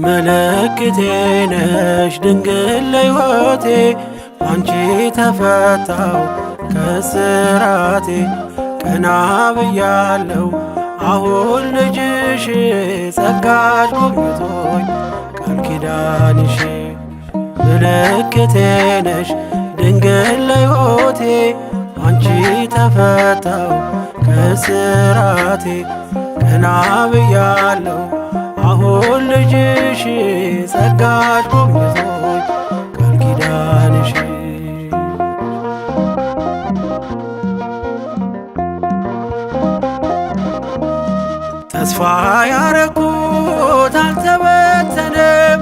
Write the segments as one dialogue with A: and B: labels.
A: ምልክቴ ነሽ ድንግል ለሕይወቴ፣ አንቺ ተፈታው ከስራቴ። ቀና ብያለው አሁን ልጅሽ፣ ጸጋሽ ጎብኝቶኝ ቃል ኪዳንሽ። ምልክቴ ነሽ ድንግል ለሕይወቴ፣ አንቺ ተፈታው ከስራቴ። ቀና ብያለው አሁን ልጅሽ፣ ጸጋሽ ጎብኝቶኝ ቃል ኪዳንሽ። ተስፋ ያረኩት አልተበተንም፣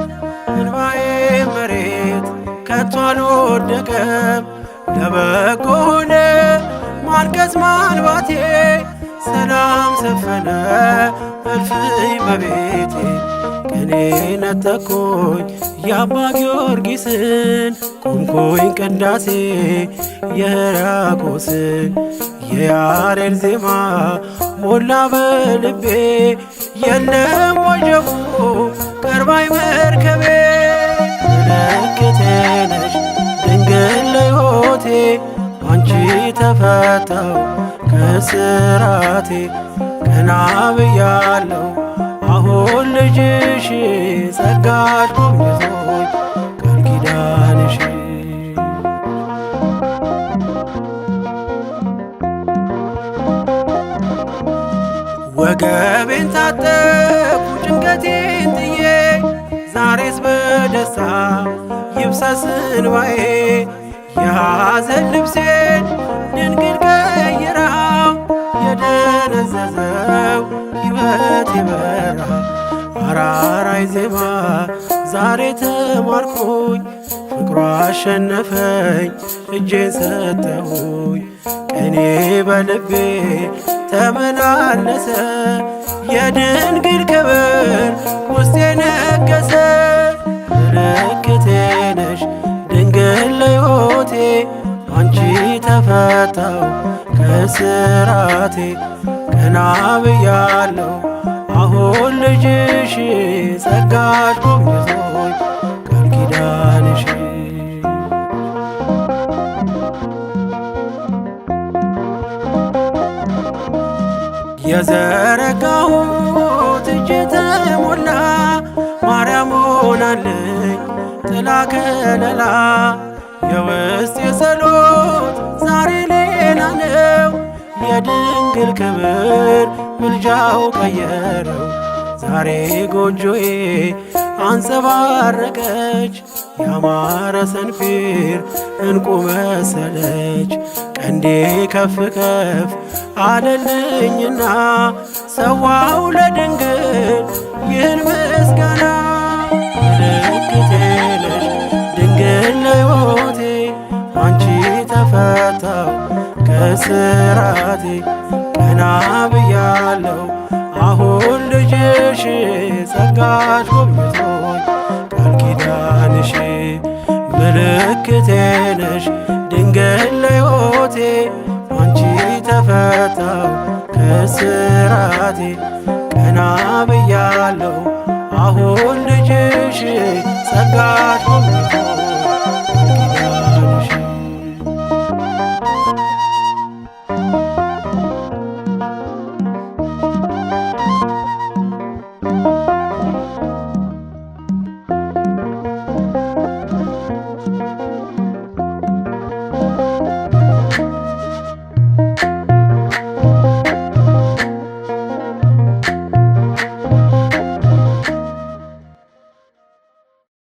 A: እንባዬ መሬት ከቶ አልወደቀም። ለበጎ ሆነ ማልቀስ ማንባቴ፣ ሰላም ሰፈነ እልፍኝ በቤቴ። ቅኔ ነጠቅኩኝ የአባ ጊዮርጊስን፣ ቆምኩኝ ቅዳሴ የሕርያቆስን። የያሬድ ዜማ ሞላ በልቤ፣ የለም ወጀቡ ቀርባይ መርከቤ። ምልክቴ ነሽ ድንግል ለሕይወቴ፣ አንቺ ተፈታው ከስራቴ። ቀና ብያለው አሁን ልጅሽ፣ ጸጋሽ ጎብኝቶኝ ቃል ኪዳንሽ። ወገቤን ታጠቅኩ ጭንቀቴን ጥዬ፣ ዛሬስ በደስታ ይብሰስ እንባዬ። የሐዘን ልብሴን ድንግል ቀይራው፣ የደነዘዘው ሕይወት ይበራ። አራራይ ዜማ ዛሬ ተማርኩኝ፣ ፍቅሯ አሸነፈኝ እጄን ሰጠሁኝ። ቅኔ በልቤ ተመላለሰ፣ የድንግል ክብር ውስጤ ነገሰ። ምልክቴ ነሽ ድንግል ለሕይወቴ፣ አንቺ ተፈታው ከስራቴ። ቀና ብያለው አሁን ልጅሽ፣ ጸጋሽ ጎብኝቶኝ ቃል ኪዳንሽ። የዘረጋሁት እጄ ተሞላ፣ ማርያም ሆናለኝ ጥላ ከለላ። የውስጥ የጸሎት ዛሬ ሌላ ነው፣ የድንግል ክብር ምልጃው ቀየረው። ዛሬ ጎጆዬ አንጸባረቀች፣ ያማረ ሰንፔር እንቁ መሰለች። ቀንዴ ከፍ ከፍ አለልኝና ሰዋው ለድንግል ይህን ምስጋና። ምልክቴ ነሽ ድንግል ለሕይወቴ፣ አንቺ ተፈታው ከስራቴ። ቀና ብያለው አሁን ልጅሽ፣ ጸጋሽ ጎብኝቶኝ ቃል ኪዳንሽ። ምልክቴ ነሽ ድንግል ለሕይወቴ፣ አንቺ ተፈታው ከስራቴ። ቀና ብያለው አሁን ልጅሽ፣ ጸጋሽ